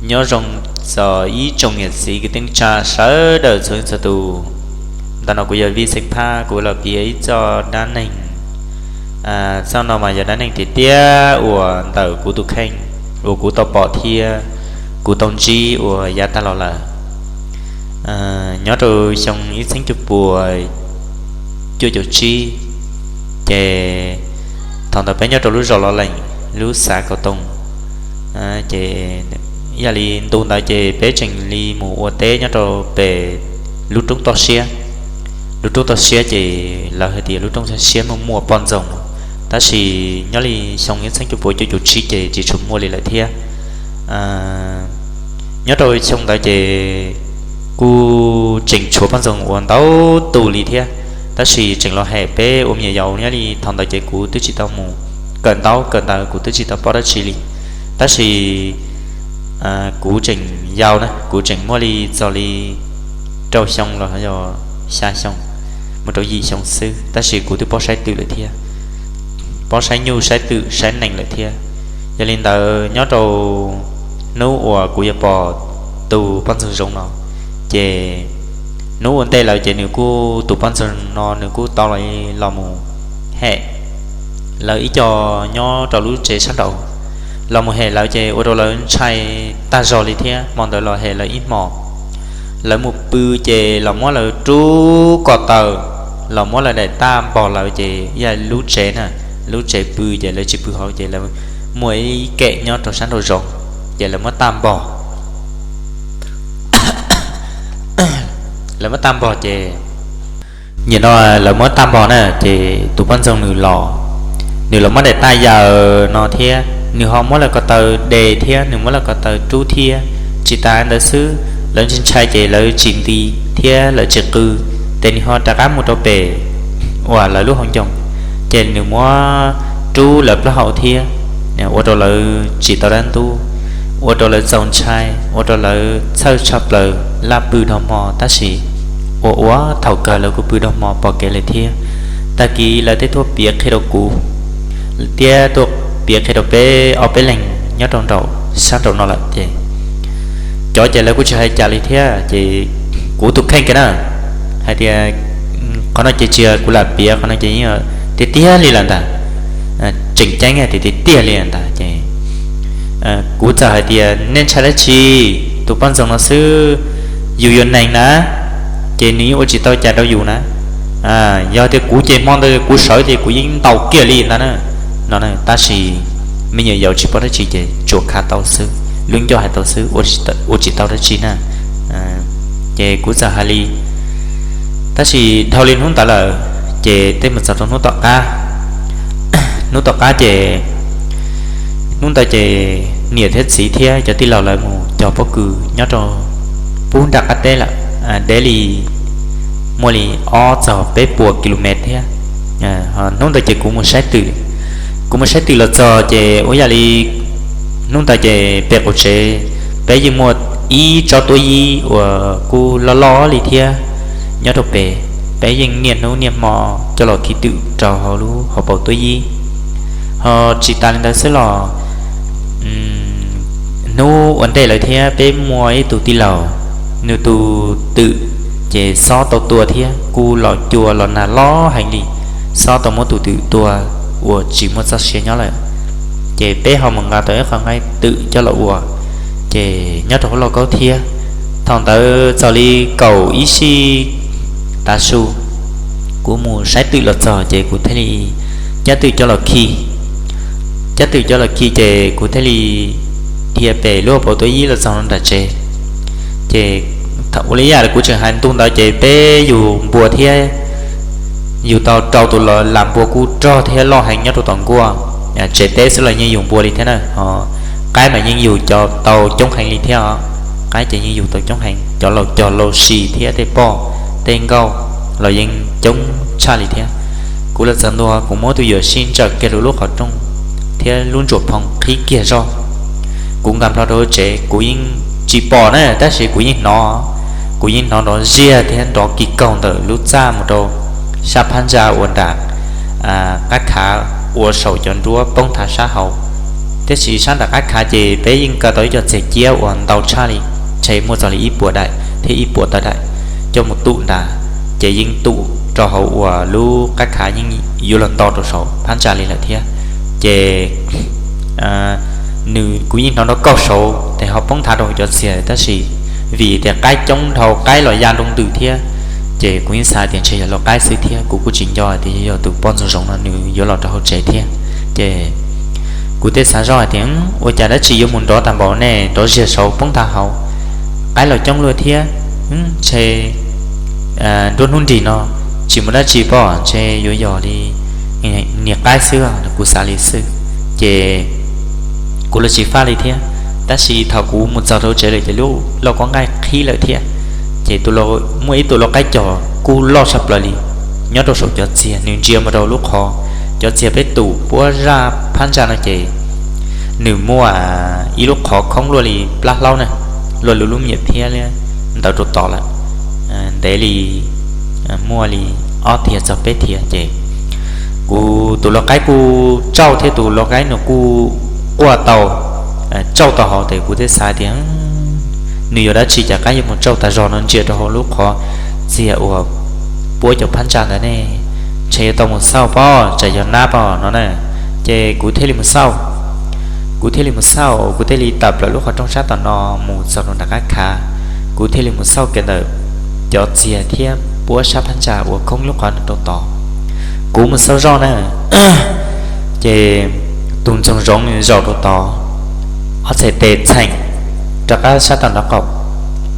Nyob zoo txog ib tsoom niam txiv kwv tij neej tsa sawv daws txhua leej txhua tus. Ntawm no kuv yog Vij Xeeb Phab, kuv los piav ib txoj dab neeg. Txoj no mas yog dab neeg tiag tiag uas ntawm kuv tus kheej uas kuv tau pom thiab kuv tau ntsib uas yav tag los lawm. Nyob rau xyoo ib txheeb cuaj puas cuaj caum tsib, ces thaum ntawd peb nyob rau lub zos Los Leem, lub xav Kaus Toom. Ces yog li ntu ntawd ces peb tseem li mus ua teb nyob rau pem lub roob toj siab. Lub roob toj siab ces lawv hais tias lub roob toj siab muaj muaj poj ntxoog, tab sis nyob li xyoo ib txheeb cuaj puas cuaj caum tsib ces tsis tshua muaj li lawm thiab. Nyob rau xyoo ntawd ces kuj tseem tshuav poj ntxoog uas ntau tus li thiab, tab sis tseem los hem peb ua me nyuam yaus. Nyob li thaum ntawd ces kuv twb tsis tau mus kawm ntaub kawm ntawv, kuv twb tsis tau paub dab tsi li, tab sis kuv tseem yau na, kuv tseem muaj li txog li rau xyoo los yog xya xyoo mus rau yim xyoo xwb, tab sis kuv twb paub saib twm lawm thiab, paub saib nyuj saib twm saib nees lawm thiab. Yog li ntawd nyob rau hnub uas kuv yuav pom tus poj ntxoog zoov no, ces hnub ua ntej lawm ces nws kuj, tus poj ntxoog no nws kuj tau los mus hem lawv ib co nyob rau lub tsev sab nraud. Los mus hem lawv ces ua rau lawv ntshai tag zog li thiab. Hmo ntawd los hem lawv ib hmos, lawv mus pw ces los muab lawv rub ko taw, los muab lawv daim tag npog lawv ces yog lub tsev na, lub tsev pw ces lawv tsis pw hauv ces lawv muaj ib kem nyob rau sab nraum zoov, ces lawv muab tag npog. Lawv muab tag npog ces, nim no lawv muab tag npog na ces tus poj ntxoog nws los, nws los muab daim tag yaws no thiab nws ho muab lawv ko taw de thiab nws muab lawv ko taw rub thiab. Tsis tas ntawd xwb, lawv ntshai ntshai ces lawv tsis nti thiab lawv tsis qw, ces nws ho rov qab mus rau pem uas lawv lub hauv ncoo, ces nws muab rub lawv plaub hau thiab, ua rau lawv tsis tau dab ntub, ua rau lawv txaus ntshai, ua rau lawv txhawj tshaj plaws laj pw dhau hmo, tab sis ua ua thaum kawg lawv kuj pw dhau hmo pom kev lawm thiab. Tag kis lawv thiaj tuaj piav qhia rau kuv thiab tuaj piav qhia rau peb ob peb leeg nyob rau nraum sab nraum no lawm ces cov ces lawv kuj tsis hais cas li thiab. Ces kuv tus kheej kiag na hais tias qhov no ces tsis yog kuv lam piav, qhov no ces yeej tiag tiag li lawm ntag, tseem ceeb tias tiag tiag li ntag ces kuv txawm hais tias nej ntshai dab tsi, tus poj ntxoog no xwb, yus yuav neeg na, ces nws yeej ua tsis tau cas rau yus na. Yog tias kuv ces hmo ntawd kuv sawv ces kuv yeej ntaus kiag li ntag na, no. Tab sis me nyuam yaus tsis paub dab tsi ces tsuas khav tau xwb, lub ncauj hais tau xwb, ua tsis tau dab tsi na. Ces kuv txawm hais li, tab sis dhau li hnub ntawd lawm, ces tej mus txog rau hnub tom qab, hnub tom qab ces hnub ntawd ces niam thiab txiv thiab cov tij laug lawv mus cog pob kws nyob rau pub nram qab teb lawm, deb li muaj li ob txog peb puas ki lu mev thiab. Hnub ntawd ces kuv mus saib twm, kuv mus saib twm los txog ces ua yam li hnub ntawd ces pem qaum tsev peb yeej muaj ib tsob tuab yib uas kuj loj loj li thiab nyob rau pem, peb yeej niaj hnub niaj hmo coj los khi twm rau hauv lub hauv paus tuab yib. Ho tsis tas li ntawd xwb los hnub ua ntej lawm thiab peb muaj ib tug tij laug, nws tus twm ces xob tau tua thiab kuj los cua los nag loj heev li, xob tau muab tus twm tua uas tsis muaj txoj sia nyob lawm. Ces peb ho mus nqa tau ib qho nqaij twm coj los ua, ces nyob rau hauv lauj kaub thiab. Thaum ntawd txog li kaum ib sij tav su, kuv mus saib twm los txog ces kuv thiaj li cab twm coj los khi. Cab twm coj los khi ces kuv thiaj li dhia pem lub hauv paus tuab yib los txog nram tsev. Ces ua li yam kuv tseem hais ntu ntawd ces peb yug npua thiab, yug tau rau tus las npua kuj rog thiab loj heev nyob rau tom nkuaj. Tsev teb xwb los yeej yug npua li thiab na, ho qaib mas yeej yug cov tau coob heev li thiab os. Qaib ces yeej yug tau coob heev, cov laus cog laus si thiab tej poj tej nkauj los yeej coob tshaj li thiab. Kuv los txog ntua kuv muab tus yuam sij ntsaws kiag rau lub qhov rooj thiab lub ntsuas phoo qhib kiag zog. Kuv nkag plho rau tsev kuv yeej tsis pom na, tab sis kuv yeej hnov, kuv yeej hnov nrov ziag thiab nrov kis kaug ntawm lub txaj mus rau sab phab ntsa uas nram qab khav ua saum cov nruab poob thav sab hauv. Tiam sis sab nram qab khav ces peb yeej kaw tau ib co txiag ciab uas ntau tshaj li, ntshe muaj txog li ib puas daim thiab ib puas tawm daim, coj mus tum nrad, ces yeej tum rau hauv uas lub qab khav yeej yuav los nto rau saum phab ntsa li lawm thiab. Ces nws, kuv yeej hnov nrov kauj saud tes ho poob nthav rau hauv cov txiag, tab sis vim tias qaib coob dhau, qaib los ya nroo ntws thiab, ces kuv yeej xav tias ntshe yog lau qaib xwb thiab kuv kuj tsis nco tias yog tus poj ntxoog zoov no nws yuav los rau hauv tsev thiab. Ces kuv thiaj xav zoj hais tias ua cas dab tsi yuav mus nrov tag npaum ne, nrov ziag saud poob nthav hauv, qaib los coob luaj thiab, ntshe nruab hnub nrig no tsis muaj dab tsi pob, ntshe yuav yog li niag qaib xwb, kuv xav li xwb. Ces kuv los tsis faj li thiab, tab sis thaum kuv mus txog rau tsev lawm ces lub lauj kaub nqaij qhib lawm thiab. Ces muaj ib tug lau qaib cog kuj loj tshaj plaws li nyob rau saum cov txiag, nws ntsia mus rau lub qhov cov txiag peb tum puab zaj phab ntsa no ces nws muaj ib lub qhov khoob luaj li plab hlaub na, luaj li lub me nyuam phiab ntawd rau tod lawm, ntev li muaj li ob thiav txog peb thiav. Ces kuv tus lau qaib kuj tsauj thiab, tus lau qaib nws kuj quaj tau, tsauj tau hauv, ces kuv thiaj xav tias nws yuav dab tsi cas qaib yuav mus tsauj tas zog no ntsia rau hauv lub qhov txiag uas puab cov phab ntsa ntawd ne, ntshe yuav tau mus xauj pob, tsam yog nab pob no na. Ces kuv thiaj li mus xauj. Kuv thiaj li mus xauj, kuv thiaj li tawm plaws lub qhov rooj sab tom no mus txog rau nram qab khav. Kuv thiaj li mus xauj kiag ntawm cov txiag thiab puab sab phab ntsa uas khoob lub qhov rau tod. Kuv mus xauj zoj na, ces tus ntxoog zoov nws zaum rau tod, ob txhais tes txheem rov qab sab tom nraub qaum,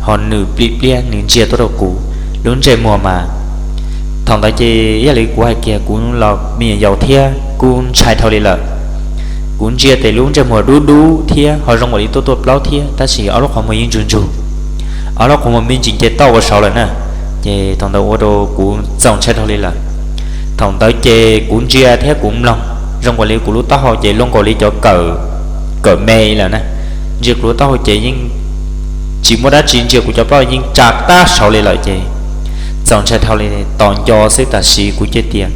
ho nws plim pliab nws ntsia tuaj rau kuv. Lub ntsej muag mas, thaum ntawd ces yog li kuv hais kiag kuv los me nyuam yaus thiab kuj ntshai dhau li lawm. Kuv ntsia tes lub ntsej muag dub dub thiab ho zoo ua li tuaj tuaj plaub thiab, tab sis ob lub qhov muag yeej ntsug ntsug, ob lub qhov muag me ntsis nce toj ua saud lawm na. Ces thaum ntawd ua rau kuv txaus ntshai dhau li lawm. Thaum ntawd ces kuv ntsia thiab kuv mloog zoo ua li kuv lub taub hau ces luaj nkaus li cov kawm me lawm na. Ntsia kuv lub taub hau ces yeej tsis muaj dab tsi, ntsia kuv cov plaub yeej tsa tab saud li lawm ces txaus ntshai dhau li, tos nco xwb. Tam sim kuv cia tias,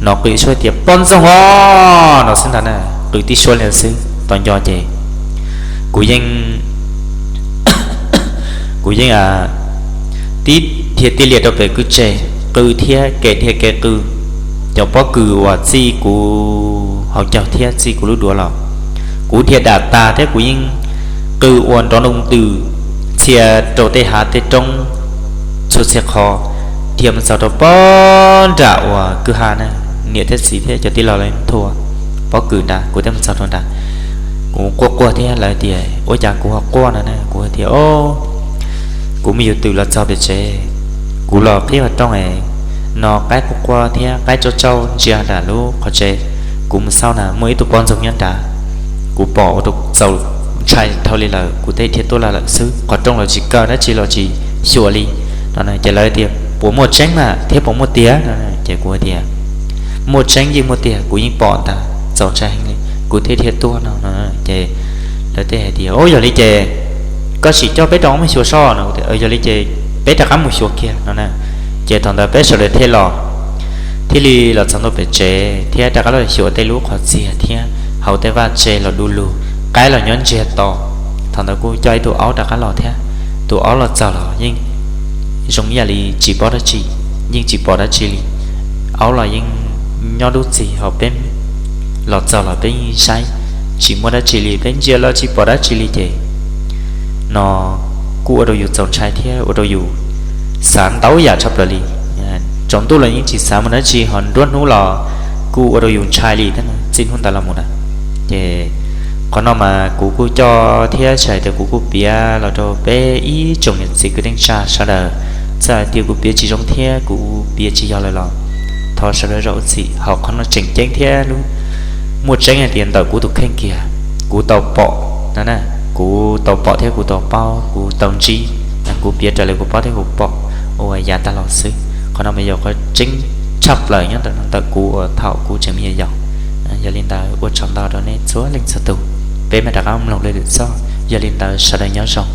no qw suab tias poj ntxoog os no xwb ntag na, qw tib suab li xwb tos nco ces kuv yeej kuv yeej tib dhia tib lias rau pem kwj tse, qw thiab kev dhia kev qw. Cov pob kws uas txij kuv hauv caug thiab txij kuv lub duav los, kuv dhia dam tag thiab kuv yeej qw ua nrov nroo ntws txhia rau tej hav tej roob txhua txhia qho, dhia mus txog rau pob nram uas kwj ha na, niam thiab txiv thiab cov tij laug lawv nthua pob kws nrad, kuv thiaj mus txog rau nrad. Kuv quaj quaj thiab lawv tias ua cas kuv ho quaj no na, kuv tias o, kuv mus yuav twm los txog pem tsev, kuv los qhib qhov rooj no qaib quaj quaj thiab qaib tsauj tsauj ntsia nram lub qhov tsev. Kuv mus xauj na muaj ib tug poj ntxoog nyob nrad. Kuv pom ua rau txaus ntshai dhau li lawm, kuv thiaj dhia tuaj lawm xwb, qhov rooj los tsis kaw dab tsi los tsis xyuas li no. Ces lawv tias puas muaj tseeb mas thiab puas muaj tiag no, ces kuv tias muaj tseeb yeej muaj tiag, kuv yeej pom ntag, txaus ntshai heev li kuv thiaj dhia tuaj no no. Ces lawv thiaj hais tias o, yog li ces koj sim coj peb rov mus xyuas soj no, yog li ces peb rov qab mus xyuas kiag no na. Ces thaum ntawd peb sawv daws thiaj los, thiaj li los txog ntua pem tsev thiab rov qab los xyuas tej lub qhov txiag thiab hauv tej vaj tse los du lug, qaib los nyob ntsiag to. Thaum ntawd kuj coj ib tug aub rov qab los thiab. Tus aub los txog los yeej zoo ib yam li tsis paub dab tsi, yeej tsis pom dab tsi li. Aub los yeej nyob dub txig ho peb los txog los peb yeej saib tsis muaj dab tsi li, peb ntsia los tsis pom dab tsi li ces no kuj ua rau yus txaus ntshai thiab ua rau yus xav ntau yam tshaj plaws li. Tsaus ntuj los yeej tsis xav mus dab tsi, ho nruab hnub los kuj ua rau yus ntshai li thiab txij hnub ntawd los mus na. Ces qhov no mas kuv kuj coj thiab tsis hais tias kuv kuj piav los rau peb ib tsoom niam txiv kwv tij neej tsa sawv daws. Txawm hais tias kuv piav tsis zoo thiab kuv piav tsis yog lawm los thov sawv daws zam txim, ho qhov no tseem ceeb thiab lub muaj tseeb hais tias ntawm kuv tus kheej kiag, kuv tau pom no na, kuv tau pom thiab kuv tau paub, kuv tau ntsib, kuv piav raws li kuv paub thiab kuv pom ua yav tag los xwb. Qhov no mas yog qhov tseeb tshaj plaws nyob ntawm kuv uas thaum kuv tseem me nyuam yaus. Yog li ntawd ua tsaug ntau rau nej txhua leej txhua tus, peb mam rov qab mloog li lwm zaj. Yog li ntawd sawv daws nyob zoo.